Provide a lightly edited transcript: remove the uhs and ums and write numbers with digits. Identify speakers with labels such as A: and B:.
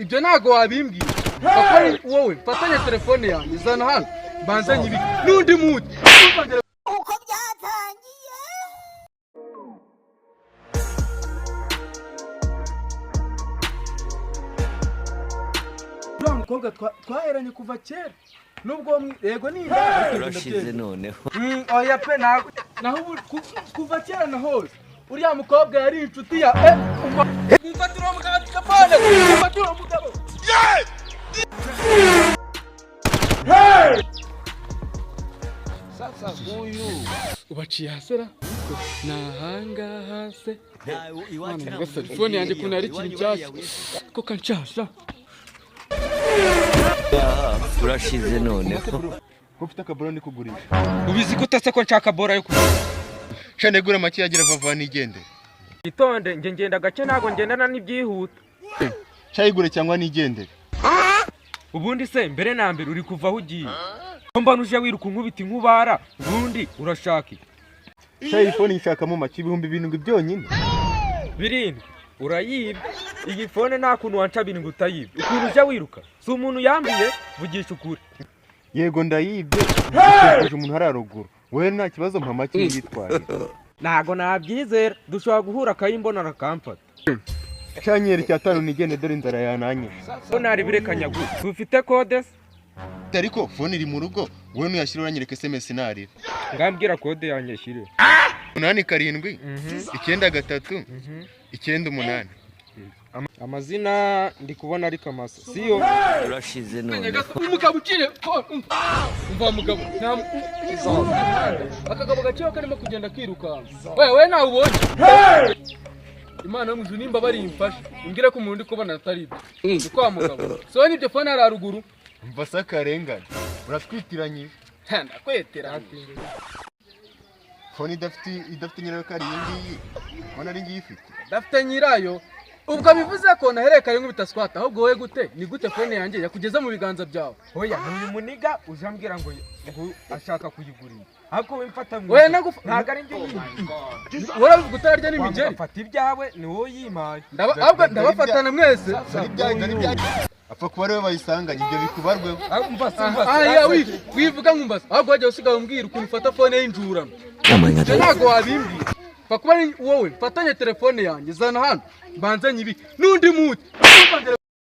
A: Ibyo ntabwo wabimbwira. Papa, wowe mfatanye telefone yanjye, zana hano mbanze nyibike n'undi muti.
B: Uko byatangiye.
A: Uriya mukobwa twaheranye kuva kera, nubwo yego ni inda, ariko
C: Urashize
A: ndabyemera.
C: noneho.
A: Oya pe, ntabwo naho ubu kuva kera na hose uriya mukobwa yari inshuti ya umva, mfatira uwo mugabo telefone, mfatira uwo mugabo.
C: Sasa huyu
A: Ubaciye hasi ra, ni ahangaha se?
C: iwacu.
A: Mwana nyagasani, phone yanjye ukuntu ari ikintu nshyashya koko nshasha.
C: Urashize noneho.
D: Ko ufite akaboro ndi kugurisha?
A: Ubizi ko utase ko nshaka bora yo kugurisha.
D: Sha, negura make yagira vava nigendere.
E: Itonde, njye ngenda gake, ntabwo ngendana n'ibyihuta.
D: Sha, yigure cyangwa nigendere.
E: Ubundi se mbere na mbere uri kuva aho ugiye, ko mbona uje wiruka unkubita inkubara, ubundi urashaka iki?
D: Sha, iyi phone nyishakamo make, 7000 byonyine.
E: 7 urayibye iyi phone? Nta kuntu wanca 7 utayibye. Ukuntu uje wiruka, si umuntu yambuye? Vugisha ukuri.
D: Yego, ndayibye, uje umuntu hari haruguru. Wowe nta kibazo, mpa make yitwaye.
E: Ntago nabyizera, dushobora guhura akayimbona arakamfata.
D: Sha, nyeri 5 nigende, dore inzara yananyishe.
E: Ko nari kanyagu ufite code se?
D: Ariko phone iri mu rugo, wowe nuyashyira uranyereka SMS narira.
E: Ngambwira code yanjye shyire.
D: 87 93 98.
E: Amazina ndi kubona ariko amasa siyo.
C: Urashize noneho.
A: Umugabo uciye phone, umva, umva mugabo, nta akagabo gaciyeho karimo kugenda kirukanka. We nawe ubonye Imana yo mu ijuru nimba bari imfashe, imbwire ko umuntu ndi kubona atari ibyo. Ni kwa mugabo so nibyo, phone ari haruguru.
D: Mva se, akarengane, uratwitiranyije.
A: Ndakwetera.
D: Phone idafite nyirayo ko ari iyi ngiyi, ubona ari ngiyi ifite.
A: Dafite nyirayo, ubwo bivuze ko naherekanye nkubita swata. Ahubwo wowe gute, ni gute phone yanjye yakugeza mu biganza byawe?
E: Oya, ni uyu muniga uje ambwira ngo ashaka kuyigurira, ariko we mfata mu
A: Oya,
E: ntabwo ari njye uyimpaye.
A: Urabivuga utararya n'imigeri.
E: Fata ibyawe, ni wowe uyimpaye.
A: Ahubwo ndabafatana mwese.
D: Dore ibya apfa kuba ariwe bayisanganye, ibyo bikubarweho.
E: Umva se, umva se.
A: Aya, wivuga nkumbaza, ahubwo wajya usigaye umbwira ukuntu ufata phone y'injurano. Ibyo ntabwo wabimbwira. Pfa kuba ari wowe mfatanye telefone yanjye, zana hano mbanze nyibike n'undi muti.